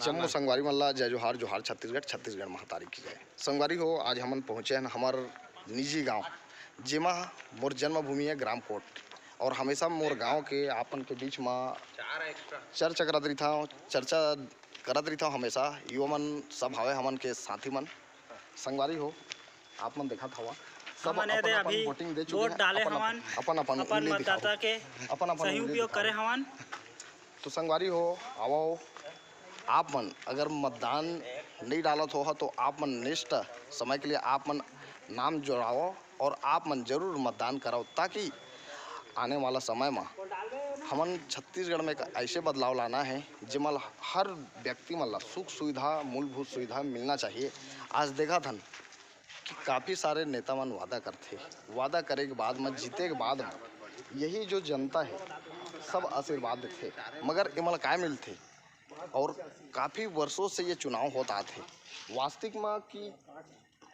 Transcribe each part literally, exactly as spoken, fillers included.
जम्मो संगवारी मन ला जय जोहार, जोहार छत्तीसगढ़, छत्तीसगढ़ महतारी की जय। संगवारी हो, आज हमन पहुँचे हन हमर निजी गांव, जेमा मोर जन्मभूमि है ग्राम कोट, और हमेशा मोर गांव के आप मन के बीच म चर्चा करत रहिथंव, चर्चा करत रहिथंव हमेशा। युवा मन सब हवे हमन के साथी मन। संगवारी हो, आप मन देखत हवा, सब हमन एदे अपन अपन अभी वोटिंग दे चुके वोट हैं, डाले अपन अपन, हवन, अपन अपन अपन उंगली दिखाओ, मतदाता के अपन अपन सही उंगली उपयोग दिखाओ। करे हवन। तो संगवारी हो, आवो, आप मन अगर मतदान नहीं डालत हो तो आप मन नेक्स्ट समय के लिए आप मन नाम जोड़ाओ और आप मन जरूर मतदान कराओ, ताकि आने वाला समय में हमन छत्तीसगढ़ में एक ऐसे बदलाव लाना है, जेमा हर व्यक्ति मन ला सुख सुविधा, मूलभूत सुविधा मिलना चाहिए। आज देखत हन कि काफ़ी सारे नेता मन वादा करथे, वादा करे के बाद में, जीते के बाद में, यही जो जनता है, सब आशीर्वाद देथे, मगर एमन ला काय मिलथे? और काफ़ी वर्षों से ये चुनाव होत आत हे, वास्तविक में कि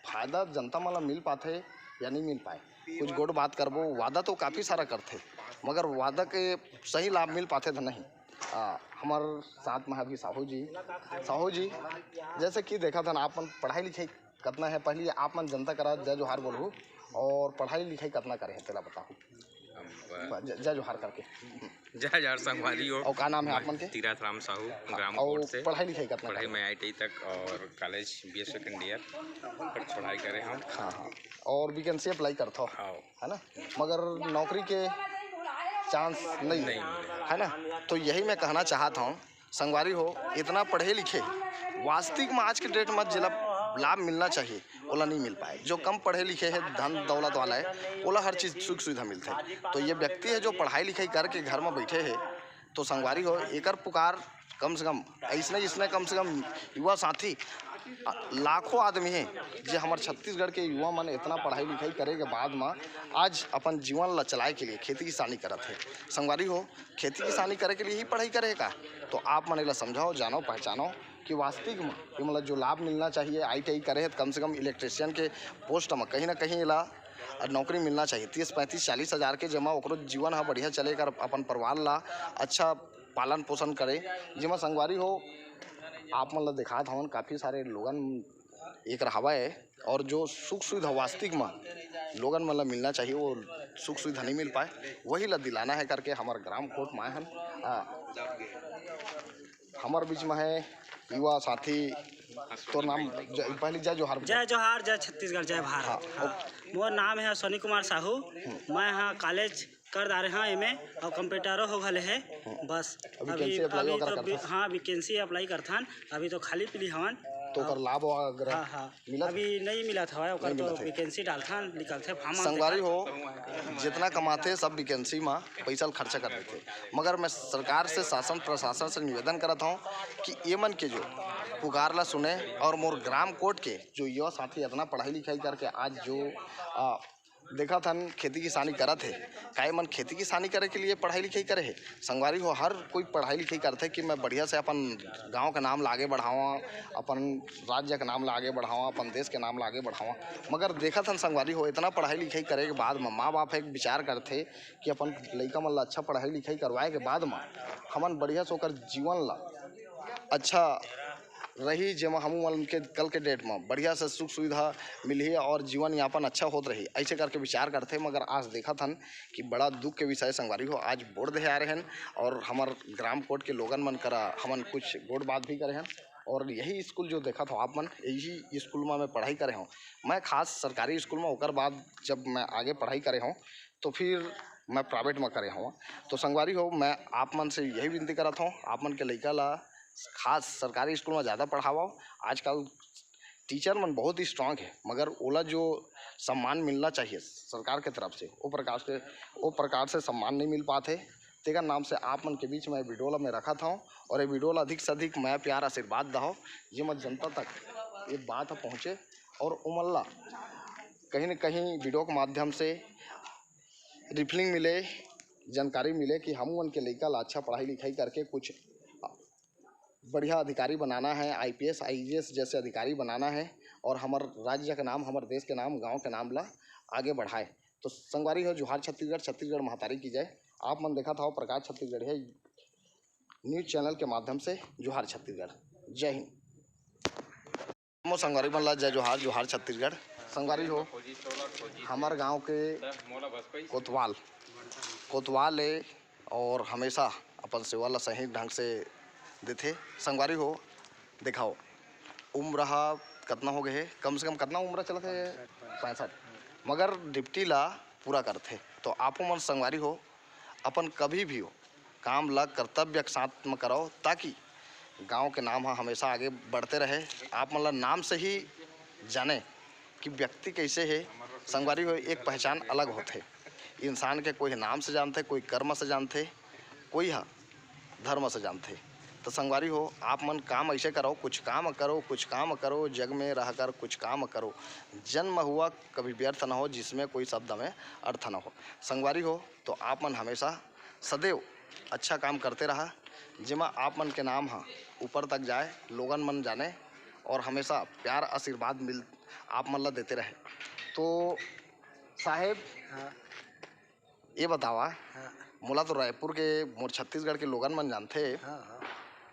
फायदा जनता मन ला मिल पाथे या नहीं मिल पाए? कुछ गोठ बात करबो, वादा तो काफ़ी सारा करथे, मगर वादा के सही लाभ मिल पाथे तो नहीं। आ, हमर साथ में अभी साहू जी, साहू जी, जैसे कि देखत हन आप मन, पढ़ाई लिखाई कतना है, पहली आप मन जनता करा जय जोहार बोलहू, और पढ़ाई लिखाई कतना करे है तेला बताहू। ज-, जय जोहार करके। जय जोहार संगवारी हो। और का नाम है आप मन के? तीरथ राम साहू, हाँ, ग्राम और कोट से। पढ़ाई लिखाई कतना पढ़ाई करे? मैं आई टी आई तक और कॉलेज बी ए सेकंड ईयर पर पढ़ाई करे हम। हाँ, हाँ। और वैकेंसी अप्लाई करथो? हाँ। है ना, मगर नौकरी के चांस नहीं, नहीं मिले। है ना। तो यही मैं कहना चाहत हूँ संगवारी हो, इतना पढ़े लिखे, वास्तविक में आज के डेट में जेला लाभ मिलना चाहिए, ओला नहीं मिल पाए। जो कम पढ़े लिखे है, धन दौलत वाला है, ओला हर चीज़ सुख सुविधा मिलथे। तो ये व्यक्ति है जो पढ़ाई लिखाई करके घर में बैठे है, तो संगवारी हो, एकर पुकार कम से कम ऐसने, इसने कम से कम युवा साथी, अ, लाखों आदमी है, जे हमर छत्तीसगढ़ के युवा मन इतना पढ़ाई लिखाई करे के बाद में आज अपन जीवन ला चलाए के लिए खेती किसानी करत है। संगवारी हो, खेती किसानी करे के लिए ही पढ़ाई करे का? तो आप मन एला समझाओ, जानो, पहचानो कि वास्तविक में ये मतलब जो लाभ मिलना चाहिए, आई टी आई करे है, तो कम से कम इलेक्ट्रिशियन के पोस्ट में कहीं ना कहीं एला नौकरी मिलना चाहिए। तीस, पैंतीस, चालीस हज़ार के जेमा ओकरो जीवन ह बढ़िया चले, कर अपन परिवार ला अच्छा पालन पोषण करे। जेमा संगवारी हो, आप मन ला दिखात हवन, काफ़ी सारे लोगन एक रहावा है, और जो सुख सुविधा वास्तविक में लोगन मन ला मिलना चाहिए, वो सुख सुविधा नहीं मिल पाए, वही ला दिलाना है करके हमर ग्राम कोट में आए हन। आ, हमर बीच में है युवा साथी, तोर नाम ज-, पहले जय जोहार बोल। जय जोहार, जय छत्तीसगढ़, जय भारत। हाँ, हाँ। मोर नाम है अश्विनी कुमार साहू। हम्म। मैं हाँ कॉलेज कर डारे हाँ एम ए और कंप्यूटरो हो घले है। हम्म। बस अभी अभी, वैकेंसी अप्लाई अभी वगैरह तो करथस? हाँ, वैकेंसी अप्लाई करथन, अभी तो खाली पीली हवन। तो ओकर अब लाभ वगैरह हाँ, हाँ। मिलत? अभी नहीं मिलत हवय, ओकर नहीं तो मिलत है। वैकेंसी डालथन, निकलथे, फॉर्म संगवारी हो, जितना कमाथे सब वैकेंसी मा पैसा ल खर्चा कर देथे। मगर मैं सरकार से, शासन प्रशासन से निवेदन करत हूँ कि ये मन के जो पुकार ला सुने और मोर ग्राम कोट के जो युवा साथी इतना पढ़ाई लिखाई करके आज जो, आ, देखत हन खेती किसानी करत हे, का ये मन खेती किसानी करे के लिए पढ़ाई लिखाई करे हे? संगवारी हो, हर कोई पढ़ाई लिखाई करथे कि मैं बढ़िया से अपन गाँव के नाम ला आगे बढ़ावां, अपन राज्य के नाम ला आगे बढ़ावां, अपन देश के नाम ला आगे बढ़ावां। मगर देखत हन संगवारी हो, इतना पढ़ाई लिखाई करे के बाद म माँ बाप एक विचार करथे कि अपन लइका मन ला अच्छा पढ़ाई लिखाई करवाए के बाद म हमन बढ़िया से ओकर जीवन ला अच्छा रही, जेमा हमू मन के कल के डेट म बढ़िया से सुख सुविधा मिलही और जीवन यापन अच्छा होत रही, ऐसे करके विचार करथे। मगर आज देखत हन कि बड़ा दुख के विषय संगवारी हो, आज वोट देहे आ रहे हन और हमर ग्राम कोट के लोगन मन करा हमन कुछ गोठ बात भी करे हन। और यही स्कूल जो देखत हो आप मन, यही स्कूल में मैं पढ़ाई करे हूँ। मैं खास सरकारी स्कूल में, ओकर बाद जब मैं आगे पढ़ाई करे हूँ तो फिर मैं प्राइवेट में करे हूँ। तो संगवारी हो, मैं आप मन से यही विनती करत हूँ, आप मन के लइका ला खास सरकारी स्कूल में ज़्यादा पढ़ावव। आजकल टीचर मन बहुत ही स्ट्रांग है, मगर ओला जो सम्मान मिलना चाहिए सरकार के तरफ से, वो प्रकार से, वो प्रकार से सम्मान नहीं मिल पात है। तेकर नाम से आप मन के बीच में वीडियो ला मैं रखत हूँ और ये वीडियो ला अधिक से अधिक मया प्यार आशीर्वाद दहो, जेमा जनता तक ये बात ह पहुँचे और उमन ला कहीं न कहीं वीडियो के माध्यम से रिफलिंग मिले, जानकारी मिले कि हम मन के लइका ला अच्छा पढ़ाई लिखाई करके कुछ बढ़िया अधिकारी बनाना है, I P S, I A S जैसे अधिकारी बनाना है और हमर राज्य के नाम, हमर देश के नाम, गाँव के नाम ला आगे बढ़ाए। तो संगवारी हो, जोहार छत्तीसगढ़, छत्तीसगढ़ महतारी की जय। आप मन देखत हव प्रकाश छत्तीसगढ़िया न्यूज़ चैनल के माध्यम से। जोहार छत्तीसगढ़। जय हिंद। मोर संगवारी मन ला जय जोहार, जोहार छत्तीसगढ़। संगवारी हो, हमर गांव के कोतवाल, कोतवाल ए और हमेशा अपन सेवा ला सही ढंग से देथे। संगवारी हो, देखाओ, उम्र हा कतना हो गए हे, कम से कम कतना उम्र चलत हे? पैंसठ। मगर ड्यूटी ला पूरा करथे। तो आपो मन संगवारी हो, अपन कभी भी हो काम ला कर्तव्य के साथ में करो, ताकि गांव के नाम ह हमेशा आगे बढ़ते रहे। आप मन ला नाम से ही जाने कि व्यक्ति कैसे हे। संगवारी हो, एक पहचान अलग होथे। इंसान के कोई नाम से जानथे, कोई कर्म से जानथे, कोई ह धर्म से जानथे। तो संगवारी हो, आप मन काम ऐसे करो, कुछ काम करो, कुछ काम करो, जग में रहकर कुछ काम करो। जन्म हुआ कभी व्यर्थ न हो, जिसमें कोई शब्द में अर्थ न हो। संगवारी हो, तो आप मन हमेशा सदैव अच्छा काम करते रहा, जेमा आप मन के नाम ह ऊपर तक जाए, लोगन मन जाने और हमेशा प्यार आशीर्वाद मिल, आप मन ला देते रहे। तो साहेब, हाँ। ये बतावा, हाँ। मोला तो रायपुर के, मोर छत्तीसगढ़ के लोगन मन जानथे, हाँ, हाँ।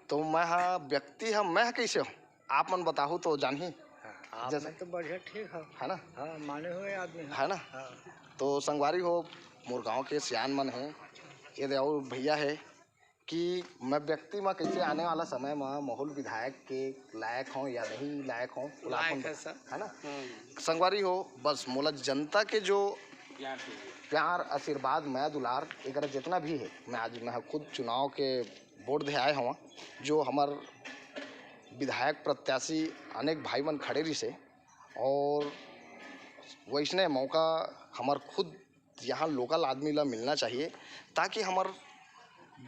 तो मैं ह व्यक्ति ह, मैं ह कैसे हूँ, आप मन बताहू तो जानही। हाँ, आप जैसे मन तो बढ़िया ठीक हो। है ना? हाँ, माने हुए आदमी हो। है ना? हाँ। तो संगवारी हो, मोर गांव के सियान मन है, ये दे और भैया है कि मैं व्यक्ति म कैसे आने वाला समय म माहौल विधायक के लायक हों या नहीं लायक हों, वो आप लायक मन है बता-, सर। है ना? हम्म। संगवारी हो, बस मोला जनता के जो प्यार आशीर्वाद, मया दुलार, एकरा जितना भी है, मैं आज मैं खुद चुनाव के वोट दे आए हवा, जो हमर विधायक प्रत्याशी अनेक भाई मन खड़े रहिसे, और वैसने मौका हमर खुद यहाँ लोकल आदमी ला मिलना चाहिए, ताकि हमर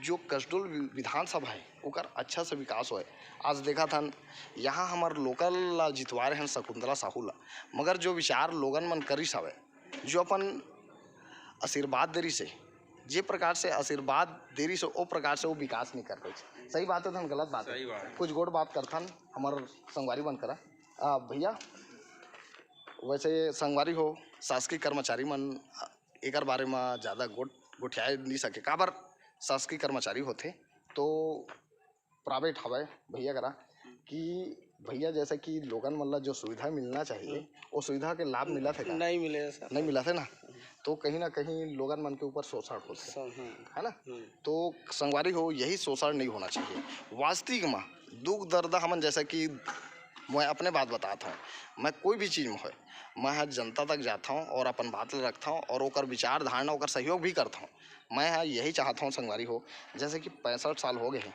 जो कसडोल वि-, विधानसभा है, ओकर अच्छा से विकास होए। आज देखत हन, यहाँ हमर लोकल ला जितवाए रहन शकुंतला साहू ला, मगर जो विचार लोगन मन करिस हवे, जो अपन आशीर्वाद दे रिहिसे, जे प्रकार से आशीर्वाद दे रिहिसे, ओ प्रकार से वो विकास नहीं कर पाइस। सही बात है धन, गलत बात है? सही बात है। कुछ गोठ बात करथन हमर संगवारी मन करा। आ, भैया, वैसे संगवारी हो, शासकीय कर्मचारी मन, आ, एकर बारे म ज्यादा गोठ-, गोठियाए नहीं सके, काबर शासकीय कर्मचारी होथे तो प्राइवेट हवय भैया करा, कि भैया जैसे कि लोगन मन ला जो सुविधा मिलना चाहिए, हम्म। वो सुविधा के लाभ मिलत हे का? नहीं मिले सर। नहीं मिलत हे ना? तो कहीं ना कहीं लोगन मन के ऊपर शोषण होथे, सर, हम्म। है ना? हम्म। तो संगवारी हो, यही शोषण नहीं होना चाहिए। वास्तविक में दुख दर्द हमन, जैसे कि मैं अपने बात बतात हूँ, मैं कोई भी चीज में होय, मैं ह जनता तक जाता हूँ और अपन बात ला रखता हूँ और ओकर विचार धारणा, ओकर सहयोग भी करता हूँ। मैं ह यही चाहत हूँ संगवारी हो, जैसे कि पैंसठ साल हो गए हैं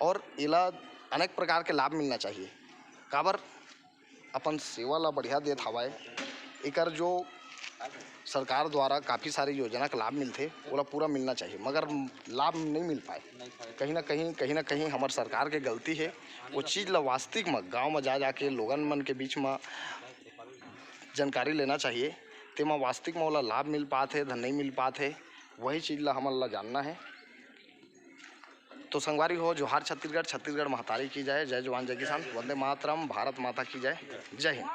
और एला अनेक प्रकार के लाभ मिलना चाहिए। काबर अपन सेवा ला बढ़िया देत हवय, एकर जो सरकार द्वारा काफ़ी सारी योजना का लाभ मिलथे, ओला पूरा मिलना चाहिए, मगर लाभ नहीं मिल पाए। कहीं ना कहीं, कहीं ना कहीं हमर सरकार के गलती है। वो चीज़ ला वास्तविक म गांव म जा जाके लोगन मन के बीच म जानकारी लेना चाहिए, तेमा वास्तविक म ओला लाभ मिल पात हे, धन नहीं मिल पात हे, वही चीज़ ला हमन ला जानना है। तो संगवारी हो, जोहार छत्तीसगढ़, छत्तीसगढ़ महतारी की जय, जय जवान जय किसान, वंदे मातरम, भारत माता की जय, जय हिंद।